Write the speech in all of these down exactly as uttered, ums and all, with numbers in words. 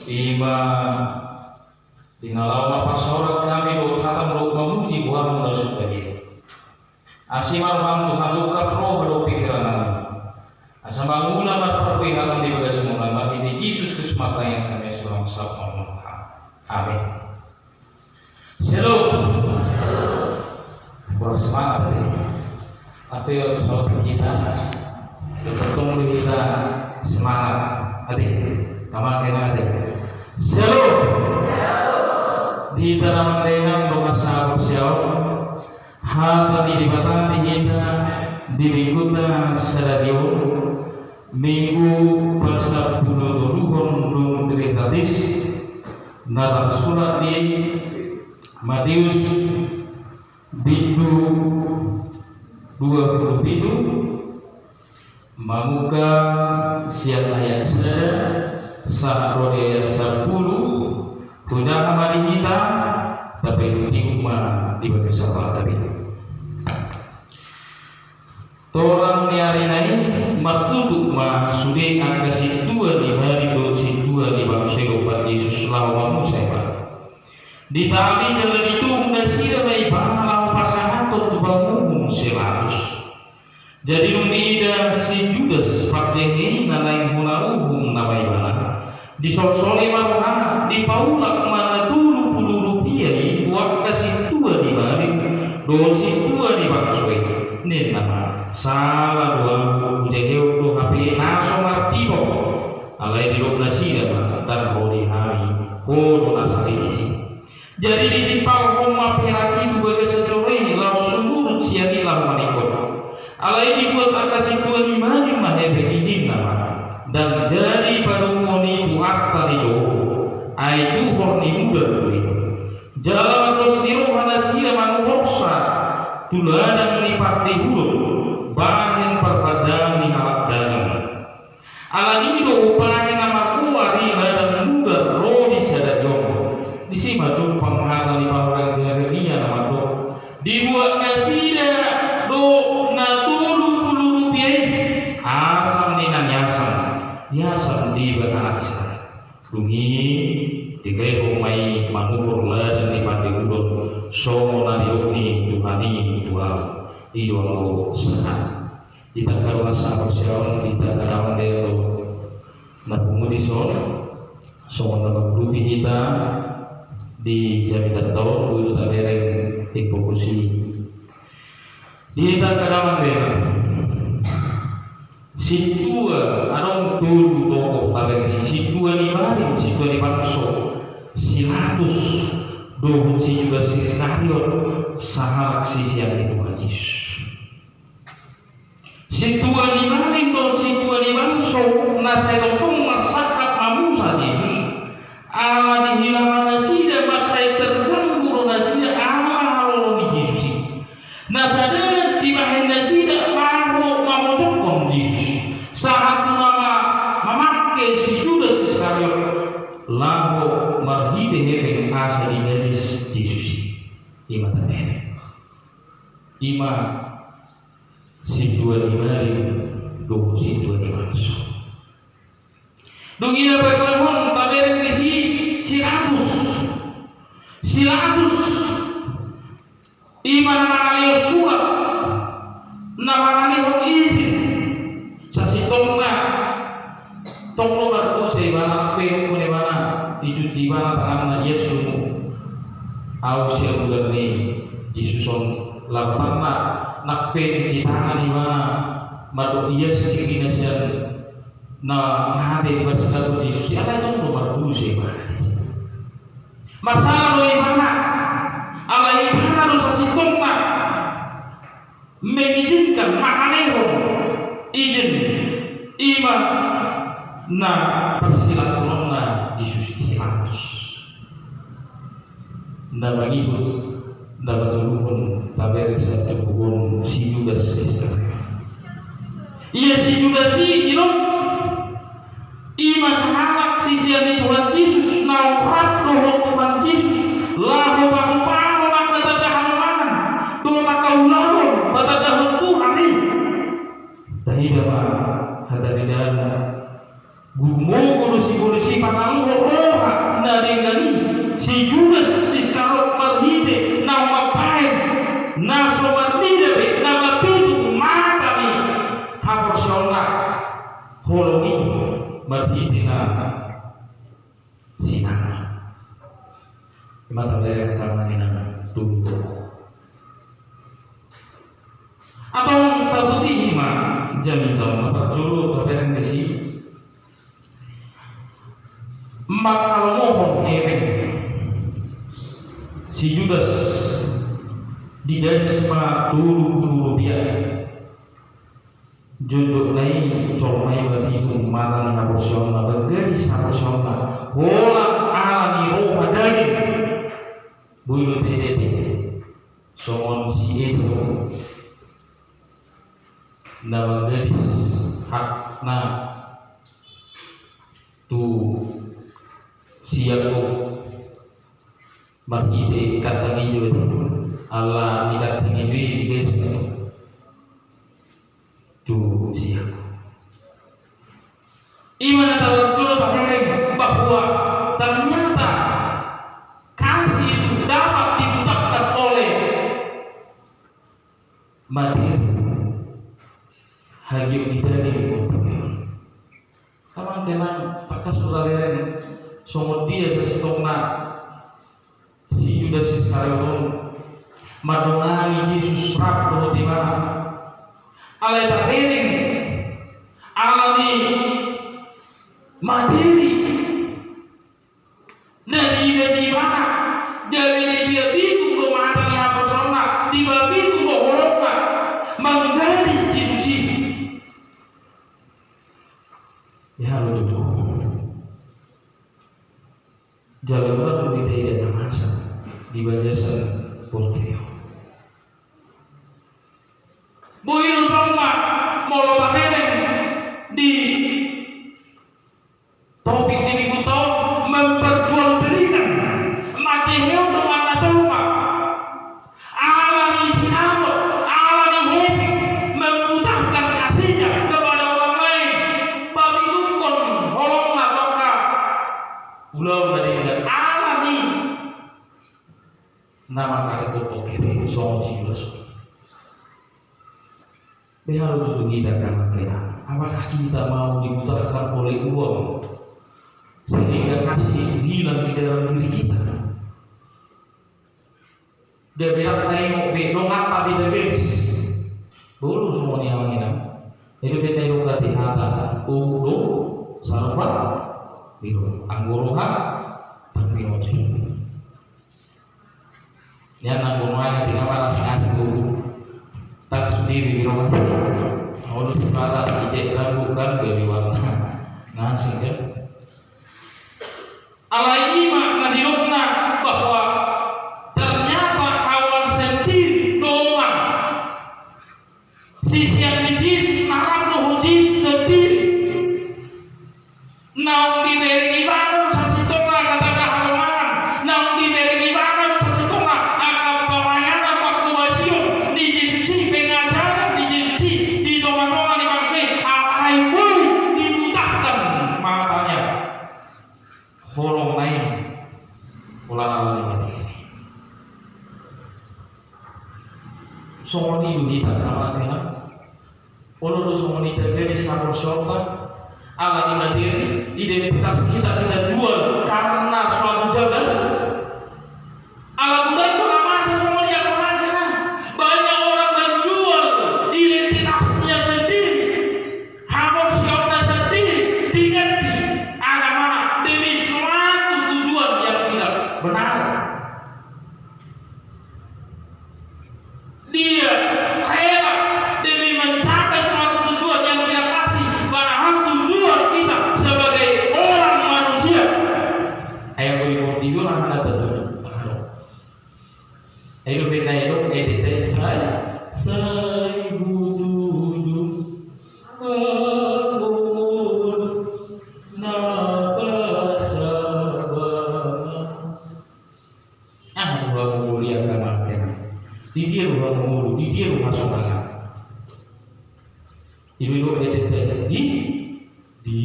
Ima di na laho marpasahat hami dohot hataM dohot mamuji goarMu na so badia. Asi ma rohaM Tuhan, ungkap roha dohot pingkiran nami, asa mangula marparbue hataM di bagasan muna, marhite Jesus Kristus martangiang hami, asa lam sahut ma rohaM. Amin. Shalom. Kurang semangat tadi. Tapi sahabat kita, bertemu kita semangat. Ate, kaman kena ate. Shalom. Di tanaman dengan rumah sahabat shalom. Hata ni Debata di hita di Mingguta sadari on, Minggu pasampulutoluhon dung Trinitatis, na tarsurat di Mateus bindu dua pulu pitu, mamungka sian ayat sada sahat ro di ayat sampulu. Hujaha ma di hita, tapaihut-ihut ma di bagasan rohanta be. Torang ni ari na i martutuk ma sude angka sintua ni malim dohot sintua ni bangso i dompak Jesus laho mamusa ibana. Ditali jala ditogu nasida ma ibana laho pasahathon tu panguhum si Pilatus. Jadi dung diida si Judas parjengengna naeng hona uhum nama ibana, disolsoli ma rohana, dipaulak ma na tolu pulu rupia i tu angka sintua ni malim dohot sintua ni bangso i. Ninna ma, sala do ahu, hujahehon do hape na so marpipok. Alai didok nasida ma, ndang ro di hami, ho do na saleleng i. Jadi ditimpalhon ma perak i tu bagasan joro i, laos sumurut sian i laho maningkot. Alai dibuat angka sintua ni malim ma hepeng i, ninna ma, ndang jadi padomuhon i tu arta ni joro, ai tuhor ni mudar do i. Jala marlas ni roha nasida manuhorsa tu ladang ni pande hudon bahen parpandangan ni halak dagang. Alani i do umbahen na margoar i ladang mudar ro di sadari on. Disi ma jumpang hata ni panurirang Jeremia na mandok, dibuat nasida do na tolu pulu rupia i asam ni na niasam, niasam di bagasan Israel. Dung i dilehon ma i manuhor ladang ni pande hudon, songon na nidok ni Tuhan i tu ahu. I do anggo sahat. Di angka rumah sahabat shalom, di angka damang delo na pungu dison, songon na mangurupi hita di jamitanta on, boi do tabereng di fokus i. Di angka damang delo, sintua, adong tolu tokoh tabereng disi, sintua ni malim, sintua ni bangso, si Pilatus dohot si Judas Iskariot, sahalak sisean ni Tuhan Jesus. Sintua ni malim dohot sintua ni bangso na sai tongtong marsangkap mamusa Jesus, ala dihilala nasida, mansai terganggu do nasida ala holong ni Jesus i. Na sada dibahen nasida laho mamojokhon Jesus, sahat tu na ma-, mamangke si Judas Iskariot laho marhite hepeng asa didadis Jesus i. I ma tabereng. I ma sintua ni malim dohot sintua ni bangso. Dung i na paduahon tabereng disi si Pilatus. Si Pilatus i ma na mangalehon surat, na mangalehon izin. Sasintongna tong do mardosa ibana, pe didok ibana, dicuci ibana tanganna, ias lumu. Ahu sian mudar ni Jesus on. Lam tanna, nang pe cuci tangan ibana, mandok ias diri na sian na mate diparsilaturhon Jesus i, alai tong do mardosa ibana disi. Marsala do ibana, alai ibana do sasintongna mengizinkan, mangalehon izin, i ma na parsilaturhonna Jesus i si Pilatus. Na mangihut, na patoluhon, tabereng sian turpuk on si Judas Iskariot. Ia si Judas i, i do, i ma sahalak sisean ni Tuhan Jesus, na rap dohot Tuhan Jesus laho patupahon angka tanda haluaon dohot angka ulaon patandahon Tuhan i. Taida ma hata ni Debata. Gumogo do sibolis i, panaluhon ro Ima tabereng hata na tutu. Antong taputihi ma jamita on, na parjolo tabereng disi. Mangkalomohon hepeng si Judas, digadis ma tolu pulu rupia. Jojok na i, jolma i babitung mata ni haporseaonna, bagadis haporseaonna, holan ala ni roha daging. Boi do taida i, songon si Esau na manggadis hakna tu si Yakub. Marhite kacang ijo i, ala ni kacang ijo i digadis tu si Yakub. Ima na taparjolo tabereng bahwa ternyata kasih itu dapat dibutahkan oleh materi, hagiot ni daging. Amang inang, tangkas tabereng songon dia sasintongna si Judas Iskariot on mandongani Jesus rap dohot ibana. Alai tabereng ala ni materi na diida ni ibana, gabe dibabitung do mata ni haporseaonna, dibabitung do holongna manggadis Jesus i. Ia, lucu do. Jala molo dung taida na masa di bagasan portibi on, boi do jolma molo tabereng di topik ni minggunta on memperjualbelikan, manjehehon donganna jolma. Ala ni sinamot, ala ni hepeng, membutahkan kasihnya kepada orang lain, pabitungkon holongna tu angka ulaon na denggan, ala ni na mangkarepothon hepeng songon si Judas on. Beha do tutu hita, amang inang, apakah kita mau dibutahkan oleh uang sehingga kasih itu hilang di dalam diri kita? Gabe ndang taingot be, dongan pe tagadis. Boi do songon i, amang inang. Jadi beta i do gati hata, ubu do sarupa biro, anggo roha ndang binoto. Ia nang bonoai tinggal mana si asing ubu. Tak sudi bibiro mati. Olo sipata ijek ragu kan gabe warna. Ngasing kan. Alai ima na didokna bahwa ternyata kawan sendiri, dongan sisean ni Jesus, na rap dohot Jesus sendiri, naung dibereng ibana sasintongna angka tanda halongangan, naung dibereng ibana sasintongna angka pelayanan, pangkobasion ni Jesus i, pengajaran ni Jesus i di tongatonga ni bangso i, alai boi dibutahkan matanya. Holongna i holan ala ni materi. Songon i do hita, amang inang. Olo do songon i tagadis haporseaonta ala ni materi, identitas kita kita jual karena suatu jabatan. Ala godang do na masa songon i, amang inang. Banyak orang menjual identitasnya sendiri, haporseaonna sandiri, diganti agamana demi suatu tujuan yang tidak benar. Dia rela demi mencapai suatu tujuan yang tidak pasti, padahal tujuan kita sebagai orang manusia. Ai anggo di portibi on aha na tatuju? Ai dope na didok ende, sai, sai hutuju anggo ngolu na pasabangan. Aha do hamu mauliate, amang inang? Di dia do hamu ngolu, di dia do hasonangan? Ido do ende, di, di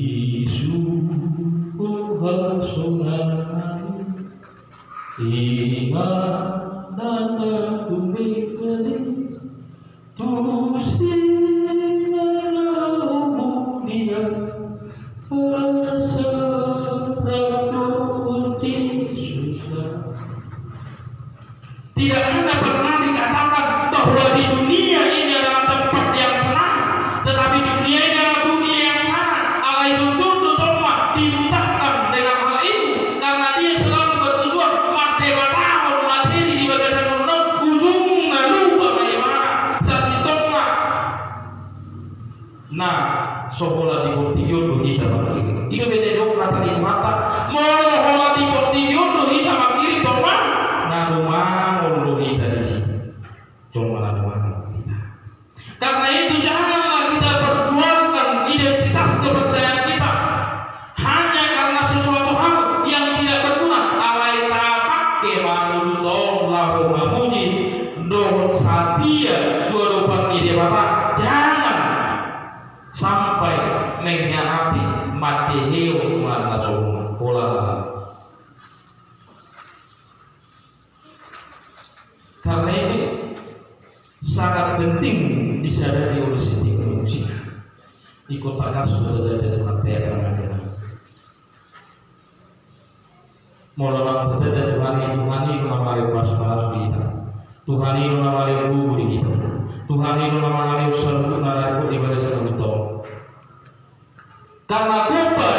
suhut hasonangan, ima na tumengkali. Tusi na laho mulia, pasahat do on Tidak ada pernah dikatakan bahwa di dunia ini adalah tempat yang senang, tetapi dunia ini adalah dunia yang fana. Alai jotjot do jolma dimutahkan dengan hal itu, karena dia selalu bertujuan mardebatahon materi di bagasan on, ujungna lupa ma ibana. Sasintongna, na so holan di portibi on do hita mangkirim. I do beda do hata ni Tuhanta. Molo holan di portibi on do hita mangkirim, tong ma, na dumangol do hita disi. Cuma na dumangol do hita. Karena itu, janganlah kita perjuangkan identitas kepercayaan kita hanya karena sesuatu hal yang tidak berguna. Alai tapangke ma ngolunta on laho mamuji dohot satia tu adopan ni Debata. Jangan sampai mengkhianati, manjehehon Tuhan na so holan. Karena itu sangat penting disadari oleh setiap manusia. Ingkon tangkas do tanda Tuhan, tanda Tuhan. Molo na tanda Tuhan i, Tuhan i do na mangalean pasu-pasu di hita. Tuhan i do na mangalean gogo di hita. Tuhan i do na mangalean saluhutna na dipotop di bagasan ngolunta on. Karena khotbah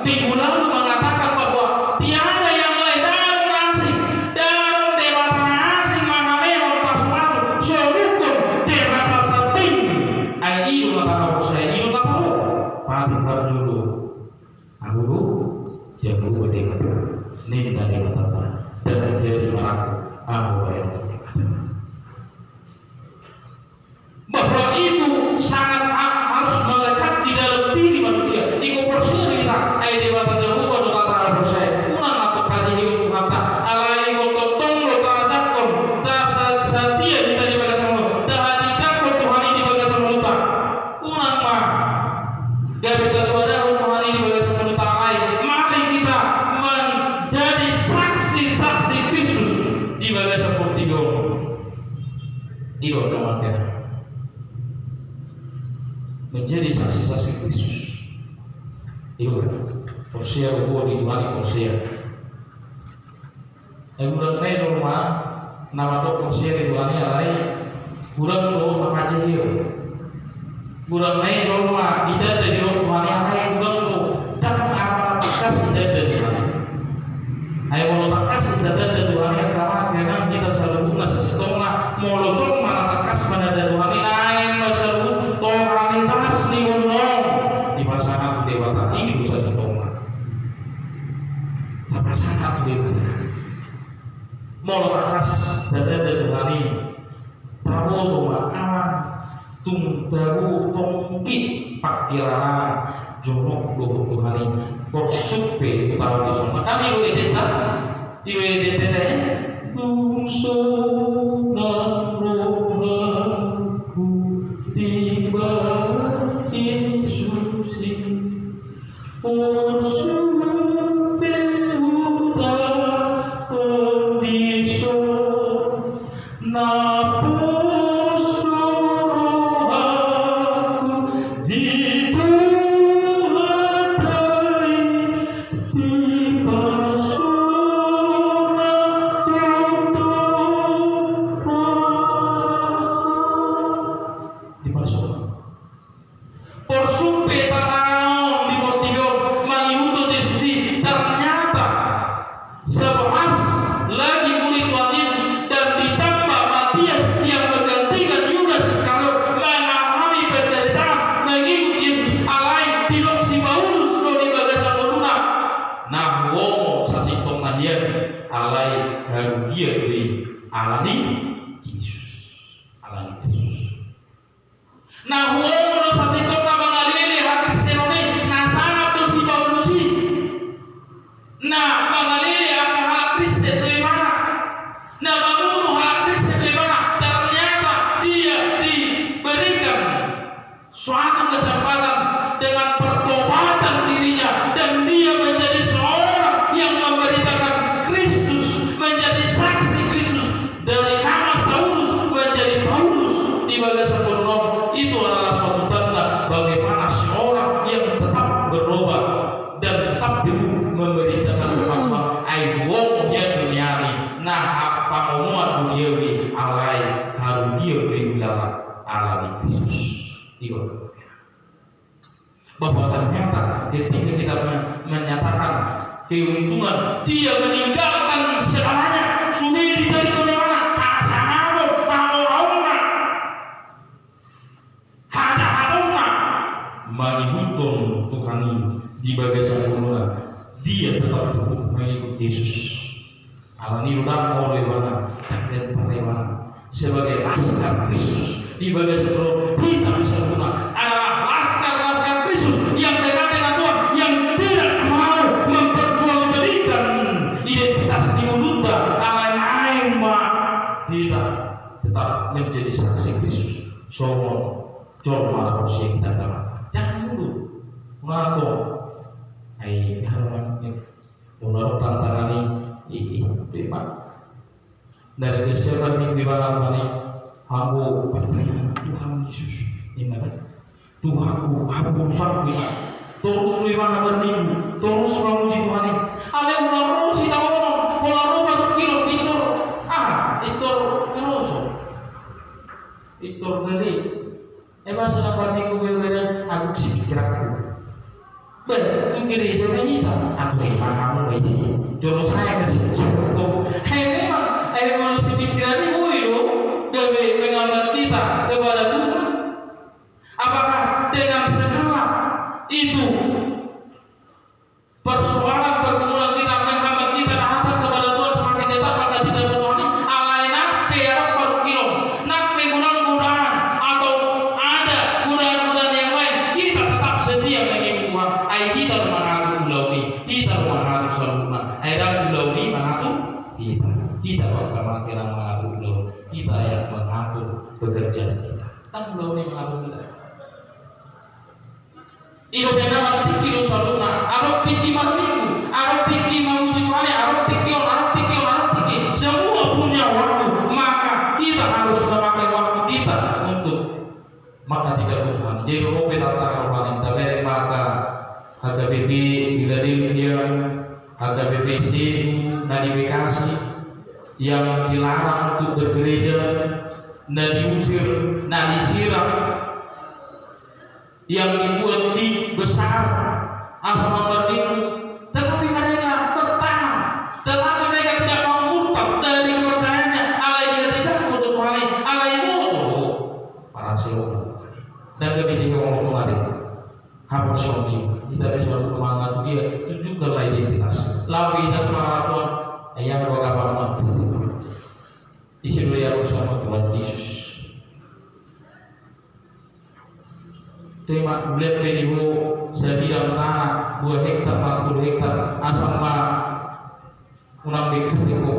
minggu lalu mengatakan bahwa tiada yang lain, daong na asing, daong debata na asing mangalehon pasu-pasu, songon Debata sandiri. Ai i do na tahaporsaya, i do na tahaporsaya. Patik parjolo, ahu do Jahowa Debata, ninna Debata, dan jadi ma ahu, ahu bahen Debata. Bahwa itu sangat ha-, harus melekat di dalam diri manusia. Ingkon porsea do hita, ai Debata Jahowa do na tahaporsaya. Unang ma tong hajehehon Tuhanta, alai ingkon tongtong do tahajakkon, tasa-, satia hita di bagasan ngolu, tahatindangkon Tuhan i di bagasan ngolunta. Unang ma gabe tasoadahon Tuhan i di bagasan ngolunta, alai mari kita menjadi saksi-saksi Kristus di bagasan portibi on. I do angka marga, menjadi saksi-saksi Kristus. I do kan? Porsea do di Tuhan i, porsea. Ai godang nai jolma na mandok porsea di Tuhan i, alai godang do na manjehehon. Godang nai jolma ditanda di roha ni Tuhan i, alai godang do, ndang na tangkas ditanda Tuhan i. Ai molo tangkas ditanda Tuhan i, angka amang inang, hita saluhutna sasintongna, molo jolma na tangkas mananda Tuhan i, naeng ma saluhut totalitas ni ngoluna on dipasangap tu Debata, i do sasintongna. Tapasahat tu Debata. Molo tangkas ditanda Tuhan i, taboto ma, tung tabo tongkin pangkilalanan jonok dohot Tuhan i. Porsuk pe hutaon dison. Kan i do edenta, i do edenta, dung sonang rohangku timbang Jesus i. Porsuk pe hutaon dison, na poso rohangku di Tuhanta i, dipasona tongtong rohangku. Dipasona. Porsuk pe tano on di portibi on mangihuthon Jesus i, ternyata sebelas lagi murid Tuhan Yesus dan ditambah Matias yang menggantikan Yudas Iskariot mengalami penderitaan mengikut Yesus. Alai didok si Paulus do di bagasan ngoluna, na huomo sasintongna hian, alai harugian do i ala ni Jesus. Ala ni Jesus. Na huomo do sasintongna mangalele hakristenon i, na sangap do si Paulus i. Na mangalele angka halak Kristen do ibana. Na mangunu halak Kristen do ibana. Ternyata dia diberikan suatu kesempatan dengan pertobatan dirinya, dan dia menjadi seorang yang memberitakan Kristus, menjadi saksi Kristus. Dari nama Saulus menjadi Paulus di bagasan ngoluna on, itu adalah suatu tanda bagaimana seorang yang tetap bertobat dan tetap teguh memberitakan Tuhan. Ai Bahwa ternyata ketika kita me-, menyatakan keuntungan, dia meninggalkan segalanya, sude ditarik oleh mana? Hasangapon, hamoraonna, hajahatonna, mangihuthon Tuhan i di bagasan ngoluna, dia tetap teguh mengikut Yesus. Alani i do ndang molo ibana, ndang gentar ibana. Sebagai laskar Kristus di bagasan ngoluna, hita pe saluhutna adalah laskar-laskar Kristus yang dekat dengan Tuhan, yang tidak mau memperjualbelikan identitas di ngolunta. Alai naeng ma hita tetap menjadi saksi Kristus songon jolma na porsea di tanggapan. Jangan dulu. Ngato. Ai, halaman. Molo tantangan i, i, i, i, ma. Dari kesiapan minggu ibana bani, hamu bertanya, "Tuhan Yesus, di mana?" "Tuhanku, apa urusanku, Tuhan?" Torus do ibana berminggu, torus mamuji Tuhan i. Alai ular rosi taonon, ular roba kilo, pintor. Ah, pintor, karoso. Pintor gali. Emang sudah kami kubel beda, aku si pikiranku. Ber, tu gereja ma hita, aku emang kamu ma isi. Jolo saya kasih contoh. Hei, memang, eh, manusia pikiran ini, woi, lo, gabe menghambat kita kepada Tuhan. Apakah dengan segala itu persoalan pergumulan kita menghambat kita datang kepada Tuhan semakin dekat, maka tidak berdoa ni, alai nang pe adong parungkilon, nang pe godang-godang atau ada godang-godang yang lain, kita tetap setia mengikut Tuhan. Ai hita do mangatur ulaon i, hita do mangatur saluhutna. Ai ndang ulaon i mangatur hita. Hita do angka manang mangatur ulaon, hita yang mengatur pekerjaan kita. Ndang ulaon i mangatur hita. Ido pe na martingki do saluhutna, adong tingki marminggu, adong tingki mamuji Tuhan i, adong tingki on, adong tingki on, adong tingki. Semua punya waktu, maka kita harus memakai waktu kita untuk mengabdi kepada Tuhan. Jadi ro pe tantangan paling tabereng maka H K B P Philadelphia, H K B P Setu na di Bekasi yang dilarang untuk bergereja, na diusir, na disiram, yang dibuat di besar, asa mamardingku, tetapi mereka bertahan, tetapi mereka tidak mau murtad dari kepercayaannya, alai dia tidak untuk Tuhan, alai mau tuh, para sewa. Dan kami juga mau Tuhan, apa sih ini? Kita bisa mengatur dia, tunjukkanlah identitas. Lalu kita pengakuan, yang beragama Kristen. Isi dulu ya, bersama Tuhan Yesus. Tema, bulan pe di ho, sabidang tanah, dua hektar, manang tolu hektar, asa ma unang be Kristen ho.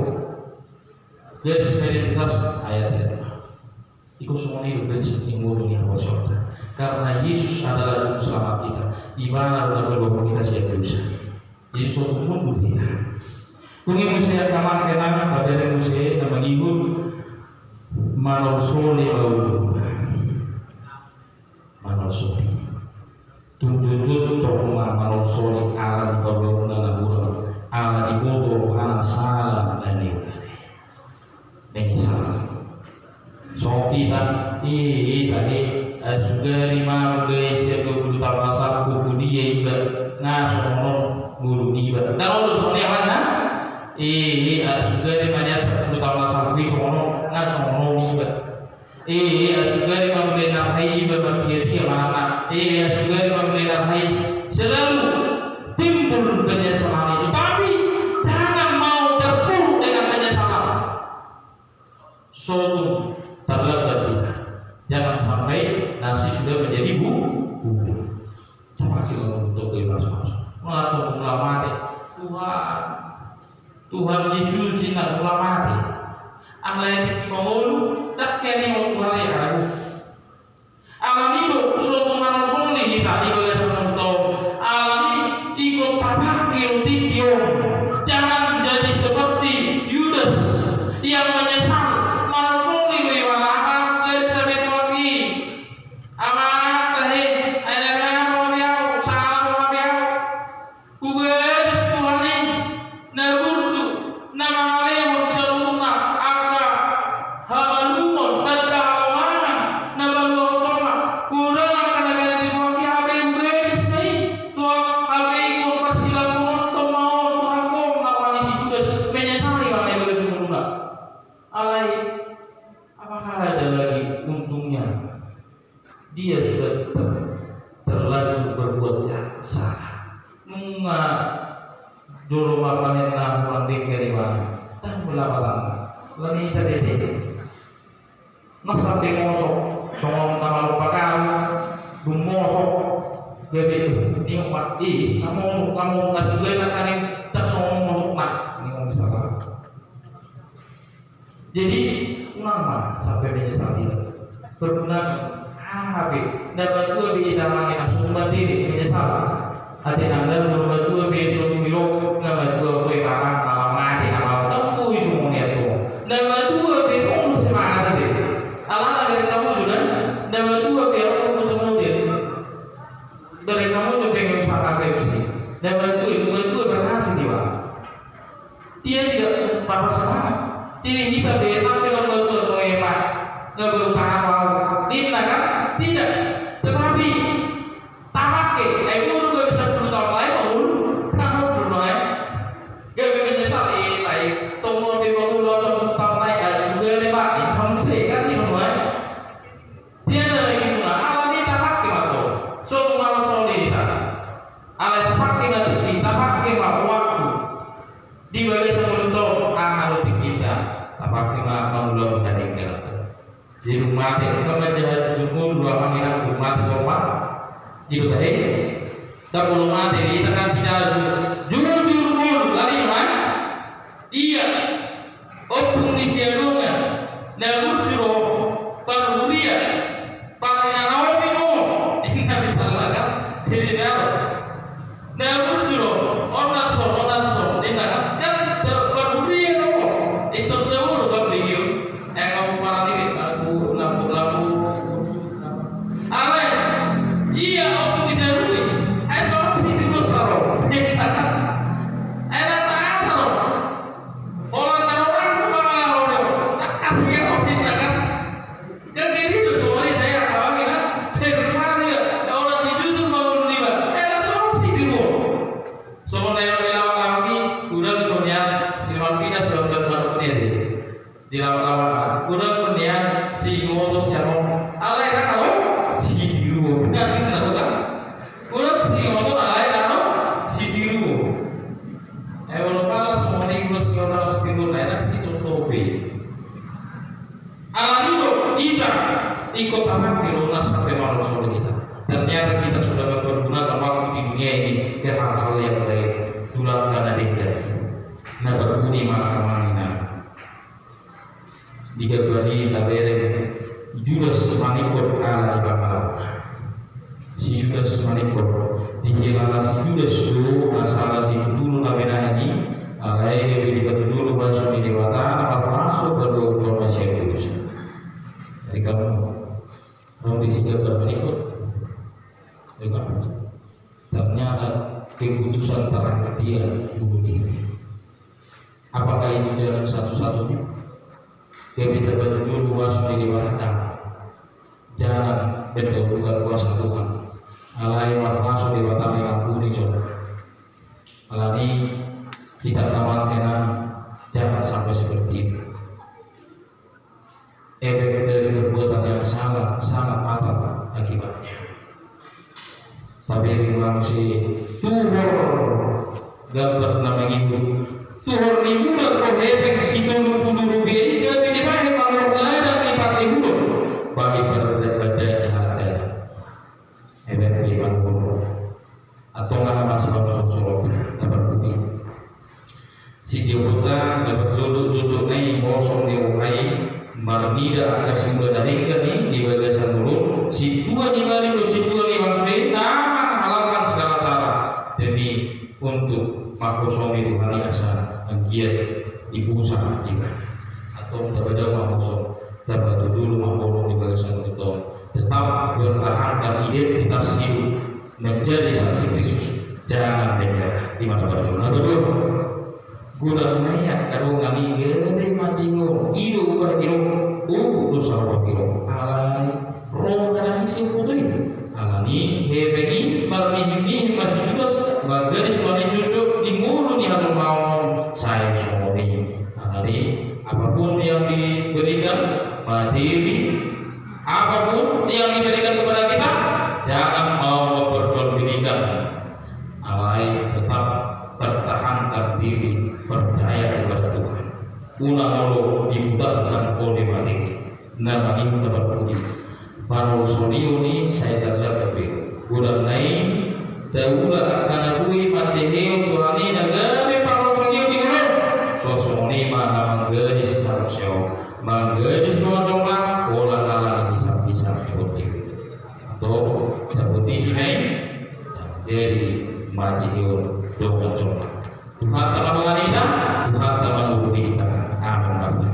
Garis identitas, ayat ya. Iko songon i do garis ni ngolu ni hawa sorta. Karena Yesus adalah juru selamat kita. Ibana do na paluahon hita sian dosa. Yesus untuk mundur hita. Dung i muse angka amang inang, tabereng muse na mangihut, manolsoli ma ujungna. Manolsoli. Tung jotjot tong ma manolsoli ala di paluaonna na hurang, ala diboto rohana sala na niulana. Menyesal. Songon hita, i, i, tadi, eh, sugari ma mulai sian dua puluh taon na salpu, tu dia iba, nga songon on ngolu niba. Kan olo songon i amang inang? I, i, eh, sugari ma nian sampulu taon na salpu i songon on, nga songon on iba. I, i, eh, sugari ma mulai narhai iba martiga-tiga manang na. I, i, eh, sugari ma mulai narhai. Selalu timbul penyesalan itu. Tapi jangan mau terpuruk dengan penyesalan. Sotung terlambat kita. Jangan sampai nasi sudah menjadi bu-, bubur. Coba kita untuk bebas masuk. Mengatur mula mate. Tuhan. Tuhan Yesus inna mula mate. Alai tingki mangolu, tak kene mau Tuhan ya. Alani do, sotung manolsoli hita di bagasan ngolunta on. Alani ingkon tapake do tingki on. Jangan jadi seperti Yudas yang menyesal. Manolsoli do ibana, ah, garis sabe tuak i. Amang tahe, ai na mehana do hape au, sala do hape au. Hugaris Tuhan i, na burju, na mangalehon saluhutna angka hamalumon, tanda halongangan, na paluahon jolma. Godang angka na ganti Tuhan i, hape hugaris Na hurang denggan i ba, ndang mula patang. Lani ita dede. Masa pe mosok, songon na malompa karu, dung mosok, gabe ningot ma, eh, na mosok, na mosok, na juga na kaning, ndang songon mosok na, ningot misalna. Jadi, unang ma sampe menyesal hita. Pergunakan, aha pe, na matua pe hita manang na so tumatua pe menyesal. Ate nanda, na matua pe so tumilok, na matua pe mamang, mamang mate, na mamang, na matua pe molo semangat ate. Alana bereng hamu suda, na matua pe, aku mau ketemu dia. Bereng hamu suda pengen usaha F C. Na matua, na matua berhasil dia. Dia tidak patah semangat. Jadi, hita pe, tapi kalau tua tua, eh, Pak, nggak perlu paham, Pak. Ninna kan? Tidak. Tetapi, tapake, eh, umur nggak bisa sepuluh tahun lagi, mau dulu. Kenapa dulu, eh? Nggak bisa menyesal, eh, Pak, eh. Tunggu, tapi mau dulu, sepuluh tahun lagi, eh, sudah deh, Pak. Eh, kamu sih, kan, ini, Pak, eh? Dia ada lagi guna, alani tapake ma antong. So, malam sore kita. Alai tapake ma tingki, tapake ma waktu. Di bagasan ngolunta on, aha do tingkina, tapake ma mangulahon na denggan. Jadi dung mate, angka manjaha jujur ngolu do amang inang, dung mate sopan. Ido tahe. Ndang molo mate, hita kan bicara jujur, jujur ngolu, lari ma. Ia. Ompung ni siadongan, na burju do, parhuria, parinanaomi do, inna misalna kan, sini daro. Na burju do, onan son, onan son, inna kan, kan par-, parhuria do, intor jauh do kan beliau, eh, kamu parani, aku lampu, lampu, ale, ia ompung ni siadongan, eh, son si tigo saro, inna kan, eh, rata-rata do. Olat na orang tu bang lawan, tak kasih ya, kau pindah kan? Kan jadi itu soalnya saya kawan kita. Saya kemarin ya, olat di jujur bangun lima. Eh, langsung si di rumah. Soalnya yang dilawan lagi, udah kemudian si Malvina sudah buat baru kemudian dia. Dilawan-lawan, udah kemudian si motor siapa? Alai kan kalau si di rumah, bukan itu kan? Ulang si motor alai nano si tiru. Eh, wala pala songon i ulang si motor si tiru, na enak si totobe. Alani do, ita, ingkon tapake do na sampe malam sore kita. Ternyata kita sudah mempergunakan waktu di dunia ini ke hal-hal yang baik. Tulang kana denggan. Na berbunyi maka manina. Di gabar i tabereng Judas maningkot ala ni pangalaho. Si Judas maningkot, dihilala si Judas do na sala situtu na binahen i, alai gabe dipatujolo basu ni Debata na marhuaso paluahon jolma sian dosa. Jadi kamu, ro di si gabar maningkot. Jadi kamu. Ternyata keputusan terakhir dia bunuh diri. Apakah itu jalan satu-satunya? Gabe dipatujolo basu ni Debata. Jangan mendahulukan kuasa Tuhan. Alai marhuaso Debata mengampuni jolma. Alani kita tamankan, jangan sampai seperti itu. Efek dari perbuatan yang salah sangat fatal akibatnya. Tapi memang si tuhor gambar na mangihut. Tuhor ni bulan do hepeng si tolu pulu rubia i gabe dibahen mangihut ladang ni pake bulan. Bahen berdebat dari harga. Efek di mangihut. Antong aha ma sipasosorot na parpudi. Sitiopta na parjolo jojok na i kosong di roha i, marnida angka siula na denggan i di bagasan ngolu, sintua ni malim do sintua ni bangso i, na manghalalkan segala cara demi untuk mangkosongi Tuhan i asa anggiat dibusa ibana. Antong tapadao ma kosong, tapatujolo ma holong di bagasan ngolu, tetap pertahankan identitas hidup. Menjadi saksi Kristus. Jangan menyerah. Di mana pada jumlah kedua. Guna-guna ia karungan i gede mancing o. Ido ubah giro. Ubu dosa ubah giro. Alai. Roh kadang isi foto i. Alani. Hepeng i. Marmihim-mihim masih jutas. Margadis mani cucuk. Di mulu ni hatur maun. Saya songon i. Alani. Apapun yang diberikan. Materi. Apapun yang diberikan kepada kita, jangan mau memperjualbelikan. Alai tetap pertahankan diri Percaya kepada Tuhan. Unang olo dimudahkan oleh materi. Na mangihut na parpudi. Parholsoion i sai tanda pe. Godang nai taula angka na boi manjehehon Tuhan i na gabe parholsoion di ngolu. Songon i ma na manggadis parholsoion. Manggadis dongan jolma, holan ala ni hisap-hisap ni portibi. Atau dapat ini nai. Jadi manjehehon dongan jolma. Tuhanta ma mangalehon hita, Tuhanta ma mangurupi hita. Amen.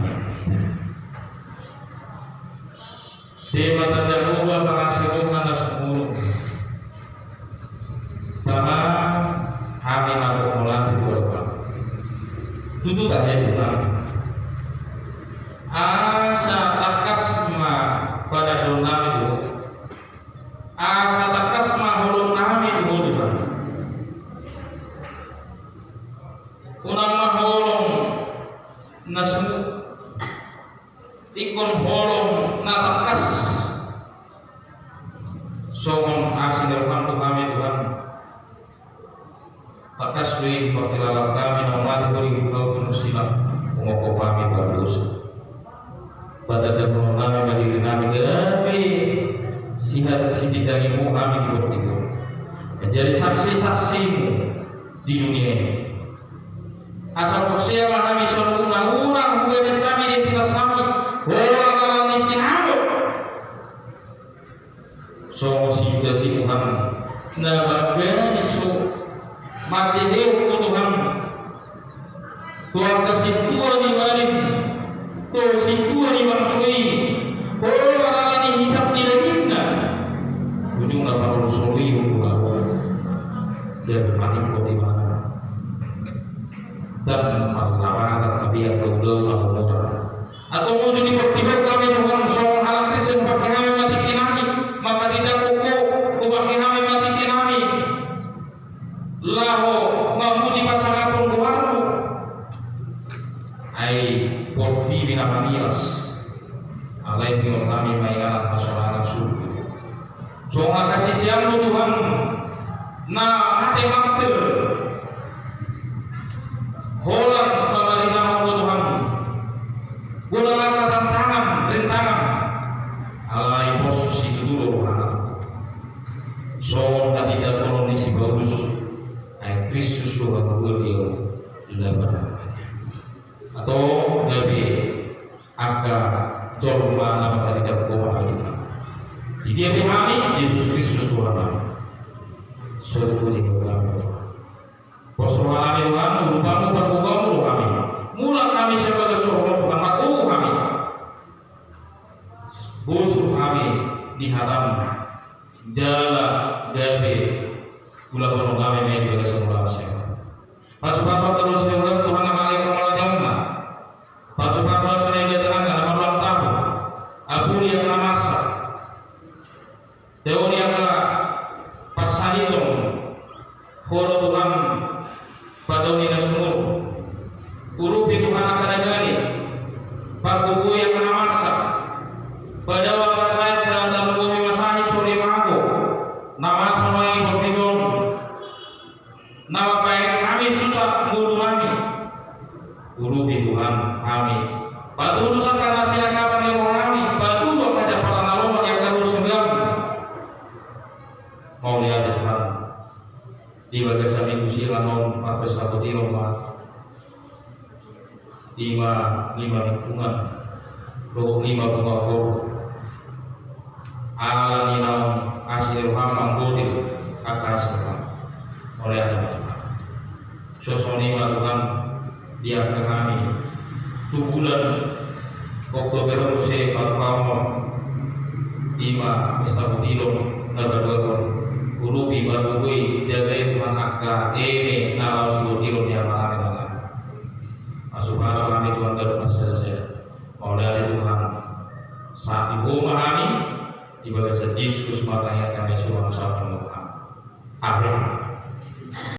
Debata Jahowa pangase roha na sumurung. Tama hami marmolati tu Ho. Tutu tahe Tuhan. Asa tangkas ma panandaon nami tu Ho. Asa tangkas ma holong nami tu Ho Tuhan. Unang ma holong na sumurung, ingkon holong na tangkas. Songon asi ni roham tu hami Tuhan. Tangkas do i parhilala hami na mate boli hau penuh silam, mengokop hami pardosa. Patandahon nami ma diri nami gabe sihat sitindangimu hami di portibi on. Menjadi saksi-saksimu di dunia ini. Asa porsea ma hami saluhutna unang hugabe hami di hita hami. Holan ala ni sinamot. Songon si Judas i Tuhan. Na manggadis ho manjehehon Ho Tuhan. Tu angka sintua ni malim, tu sintua ni bangso i, holan ala ni hisap ni dagingna. Ujungna parholsoion do ho. Jadi mati koti mana. Dan marlapatan tapi yang kau gau lalu murah. Atau mujur di portibi on hami Tuhan, songon halak Kristen, bagi hami ma tingki nami, maka tidak koko, bagi hami ma tingki nami. Laho mamuji pasangaphon goarmu. Ai portibi na mangiras. Alai pinon nami ma inganan hasorangan surgo. Songon angka siseanmu Tuhan. Na mate martir. Holan pamarinahonmu Tuhan. Godang angka tantangan, rintangan. Alai pos situtu do rohana. Songon hatindanghon ni si Paulus. Ai Kristus do hangoluan di ahu, laparan mate. Atau gabe angka jolma na manghatindanghon Ho Tuhan. Di dia pe hami, Jesus Kristus Tuhan nami. Sude puji kepada Tuhan. Pos roha nami Tuhan, urupanmu parbukaonmu do hami. Mulak hami sebagai seorang Tuhan, mangolu hami. Bosur hami di hatam. Jala gabe ulahonon nami ma i di bagasan ulaon sian Ho. Pasupasu angka ruas ni ulaon Tuhan na mangalean hami on. Pasupasu angka na i di tanganna na marulang tahu. Apuli angka na marsak. Tao ni angka parsahiton. Ho do Tuhan. Patauni na sumurung. Urupi Tuhan angka na gale. Pargogoi angka na marsak. Padao angka saet sahat tarlumobi ma sahat sorimago. Na masa ma i portibi on. Na mambahen hami susa ngolu nami. Urupi Tuhan hami. Patudos angka na sinangkapan ni roha nami. Patudu angka jampalan na lomo di angka ruas ni ulaon. Mauliate Tuhan. Di bagasan minggu silang on, marpesta potilon ma. Lima, lima lingkungan. Dohot lima bunga gor. Ala ni naung asi ni roham manggotil angka asi ni roham. Mauliate ma Tuhan. Songon i ma Tuhan. Di angka hami tu bulan Oktober on muse patupaon i ma pesta potilon na paduahon. Urupi, pargogoi, jagai Tuhan angka eme na laho sibotilon di amanami. Pasupasu hami Tuhan gabe marsada-sada. Mauliate Tuhan. Sahat di Ho ma hami di bagasan Jesus ma tangiang hami, suang sahat di Ho ma hami. Amen.